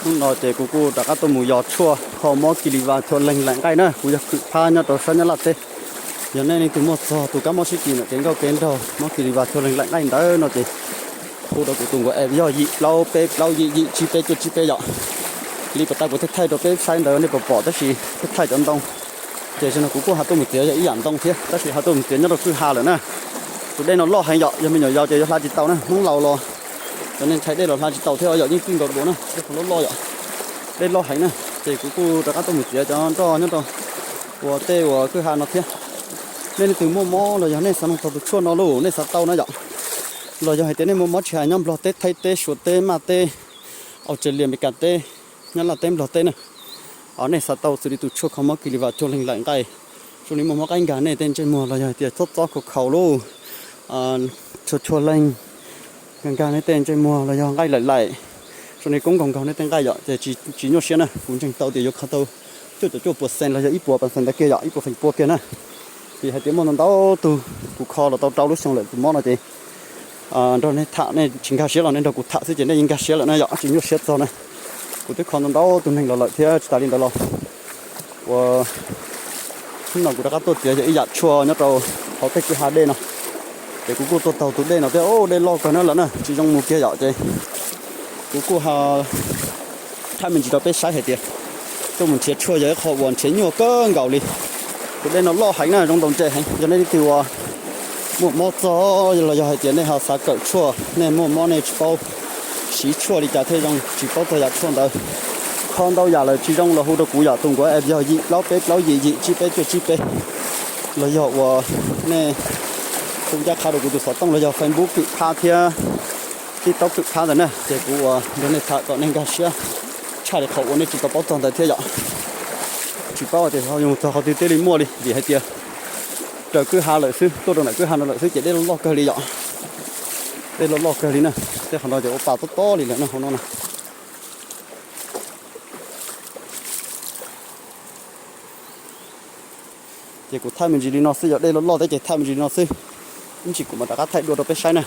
Hnub no ces kuv kuj rov qab tuaj mus yos tshuaj kho mob kis lis vas chua leeg laim nqaij na. Kuv yog Kwm Phab nyob rau sab Nyab Laj teb. Yog nej leej twg muaj txog tus kab mob sib kis no ces nkauj kev nraug mob kis lis vas chua leeg laim nqaij ntawd no ces hu rau kuv tus nkuav app yog yim plaub peb plaub yim yim tsib peb cuaj tsib peb yom. Li puas tau kuv thiaj thaij rau peb saib ntawd nej puas pom tab sis thiaj thaij cov ntoo. Ces zaum no kuv kuj ho tuaj mus txiav yog ib yam ntoo thiab tab sis ho tuaj mus txiav nyob rau kwj ha lawm na. Tus dej no loj heev yom, yog me nyuam yaus ces yuav hla tsis tau na, hnub laus los cov neeg ntshai dej los hla tsis tau thiab yom, yeej txij nkaus dua na, dej qhov loj loj yom, dej loj heev na. Ces kuv kuj rov qab tuaj mus txiav cov nroj nyob rau uas tej uas kwj ha no thiab. Nej leej twg muaj mob los yog nej xav noj tau tus tshuaj no lauj, nej xav tau na yom, los yog hais tias nej muaj mob tsis hais nyob Nplog teb, Thaib teb, Suav teb, Maj teb, Australia, Amelikas teb, Nyab Laj teb, Nplog teb na, nej xav tau xws li tus tshuaj kho mob kis lis vas chua leeg laim nqaij, zoo li muaj mob qaib nkag nej tej ntsej muag los yog hais tias txhob txob khaus khaus lauj, chua chua leeg, nkag nkag nej tej ntsej muag los yog nqaij laim laim, zoo li koob nkaus nkaus nej tej nqaij yom, ces tsis nyuaj siab na, kuv ntseeg tau tias yuav kho tau cuaj caum cuaj puas xees los yog ib puas pas xees ntawd kiag yom, ib puas feem pua kiag na. Vim hais tias muaj ntau ntau tus kuv kho los tau rau lub xyoo lawm tus mob no ces nrog nej tham nej tsis nkag siab los nej nrog kuv tham xwb ces nej yeej nkag siab lawm na yom, tsis nyuaj siab txog na. Kuv twb kho ntau ntau tus neeg los lawm thiab tsis tas li ntawd los uas hnub no kuv rov qab tuaj txiav yog ib yam tshuaj nyob rau hauv tej kwj ha dej no. Ces kuv kuj tuaj taug tus dej no thiab, dej loj kawg na lawm na, tsis zoo mus kiag yom, ces kuv kuj ho thaij me ntsis rau peb saib hais tias tuaj mus nrhiav tshuaj yog ib qho uas nrhiav nyuaj kawg nkaus li. Tus dej no loj heev na, zoo ntaus ntsej heev. Yog nej leej twg uas muaj mob txog los yog hais tias nej ho xav kawm tshuaj, nej muaj mob nej tsis paub siv tshuaj li cas thiaj zoo, tsis paub txog yam tshuaj ntawd, kho ntau yam lawm tsis zoo los hu rau kuv yom, tus nkuav app yog yim plaub peb plaub yim yim tsib peb cuaj tsib peb, los yog uas nej hu ncaj qha rau kuv tus xov tooj los yog Facebook Kwm Phab thiab TikTok Kwm Phab ntawd na, ces kuv uas nrog nej tham kom nej nkag siab tshaj li qhov uas nej tsis tau paub txog ntawd thiab yom. Tsis paub tias ho yuav mus txog qhov twg thiaj li muaj li vim hais tias raws kwj ha lawm xwb, tuaj rau ntawm kwj ha no lawm xwb ces dej loj loj kawg li yom. Dej loj loj kawg li na, tej qhov no ces ua pa tob tob li lawm na hauv no na. Ces kuv thaij me ntsis li no xwb, yog dej loj loj thiab ces thaij me ntsis li no xwb. Ib ntsis kuv mam rov qab thaij dua rau peb saib na.